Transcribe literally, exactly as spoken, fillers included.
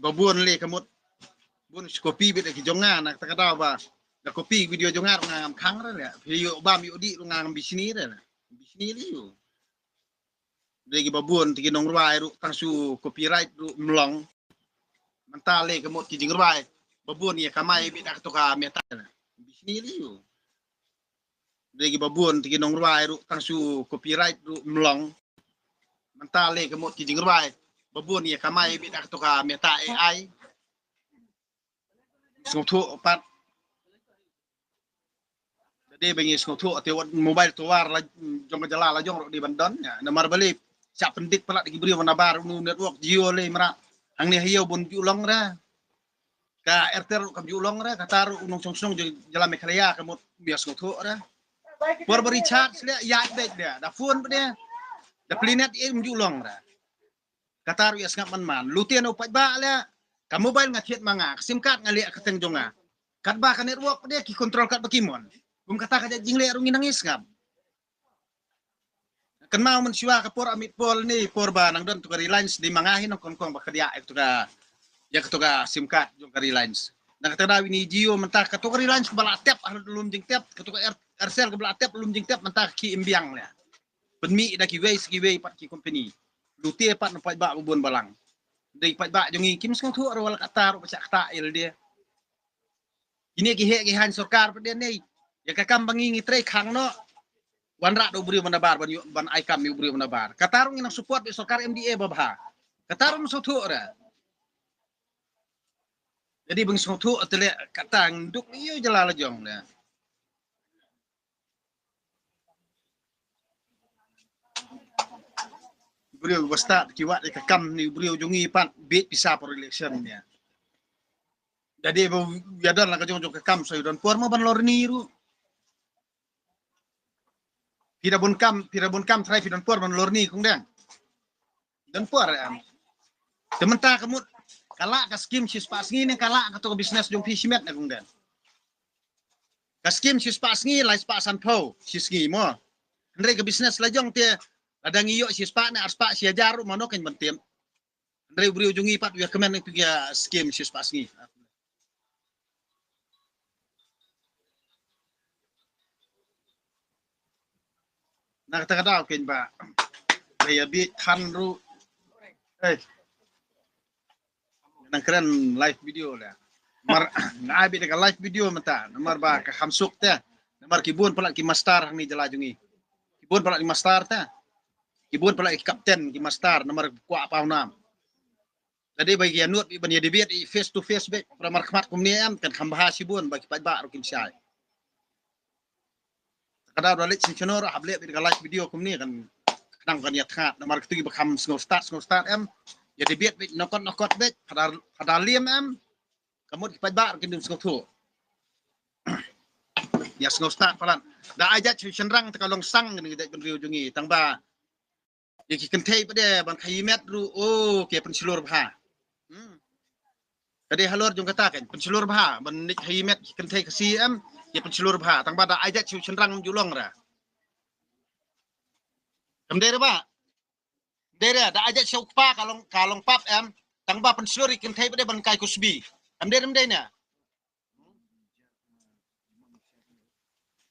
Ba bun le ka mut. Bun shu copy bit ki jong nga na kata ka daw ba. Da copy video jong nga ruh nga ngam khang re le. Phi ïoh bam ïoh dih ruh nga ngam bishni re le. Bishni le ïoh. Dei ki ba bun te ki nongrwai ruh tang shu copyright ruh mlong. Mynta le ka mut ki jingrwai. Ba bun ïa kamai bit da kato ka meta le. Bishni le ïoh. Dei ki ba bun te ki nongrwai ruh tang shu copyright ruh mlong. Mynta le ka mut ki jingrwai. Ba bun ïa kamai bit da kato ka meta A I. Sngewthuh pat. Dei ba ngi sngewthuh te wat mobile tower la jong ka jylla la jong ruh dei ban don ïa. Namar balei sha pyndik palat ki briew na bar u network Jio le mra. Hangne ha ïew bun ju long ra. Ka Airtel ruh kam ju long ra, kata ruh u nongshong shnong jong jylla Meghalaya ka mut ïa sngewthuh ra. Por ba recharge le ïa beit le da phone ba de. Da pli net im ju long ra. Kata ruh ïa sngap man man. Lute na u paidbah le. Ka mobile nga thied ma nga, ka sim card nga leh ka teng jong nga. Katba ka network de ki control katba ki mon. Kum kata ka jingleh ruh ngi nang ïa sngap. Kynmaw mynshuwa ka por amit pol ni por ba nang don tu ka Reliance di ma nga hi nang kong kong ba ka dia ïa tu ka ïa ka tu ka sim card jong ka Reliance. Nang kata da wini Jio mynta ka tu ka Reliance ba la tep ha lum jingtep ka tu ka Air- Aircell ka ba la tep lum jingtep mynta ka ki imbiang le. Pynmih da kiwei sa kiwei pat ki company. Lute pat na paidbah ba bun balang. Dei paidbah jong ngi kim sngewthuh ruh wala kata ruh ba chak kata il dia. Kine ki heh ki haiñ sorkar pat dia nei. Ïa ka kam ba ngi ngi trei khang noh. Wanrah da u briew ba na bar ban ïoh ban ai kam ïa u briew ba na bar. Kata ruh ngi nang support ïa sorkar M D A ba bha. Kata ruh ngi sngewthuh ra. Jadi ba ngi sngewthuh te leh kata ngin duk ïa jylla la jong le. Briew ba stad ki wad ïa ka kam ni briew jong ngi pat bit pisa por election nia. Jadi ba ïa don la ka jong jong ka kam so ïa don por ma ban lor ni ruh. Phi da bun kam, phi da bun kam trai phi don por ban lor ni kong dang. Don por em. Te mynta ka mut ka lah ka skim shi spah sngi ne ka lah ka to ka business jong phi shimet ne kong dang. Ka skim shi spah sngi lai spah sanphew shi sngi mo. Hynrei ka business la jong te la dang ïoh shi spah ne ar spah shi hajar ruh mano kan ban tem. Hynrei u briew jong ngi pat ïa kmen ïa skim shi spah sngi. Na kata ka daw ken ba ba ïa bi than ruh. Eh. Nang kren live video le. Mar nga ai bi ka live video mynta namar ba ka kham suk te. Namar ki bun palat ki master ni jylla jong ngi. Ki bun palat ki master te. Ki bun palat ki kapten ki master namar kwah paw nam. Tadi ba ki anut ban ïa debate face to face beit para markhmat kumne em kan kham bha shibun ba ki paidbah ruh kin shai. Ka daw da leit shisha nor hap leh beit ka live video kumne kan khnang kan ïa thngat namar kito ki ba kham sngewstad sngewstad em ïa debate beit nokot nokot beit phadar phadar liam em. Ka mut ki paidbah ruh kin ym sngewthuh. Ïa sngewstad palat da ai jait shu shynrang te ka long sang kane ka jait bynriew jong ngi tang ba ïa ki kynthei pat de ban khaïi met ruh o ki pynshlur bha. Hmm. Ka dei halor jong kata kan pynshlur bha ban nik khaïi met ki kynthei Khasi em ki pynshlur bha tang ba da ai jait shu shynrang ju long ra. Kam dei ra ba. Dei ra da ai jait shu kpa ka long ka long pap em tang ba pynshlur ki kynthei pat de ban kai kusbi. Kam dei ra dei na.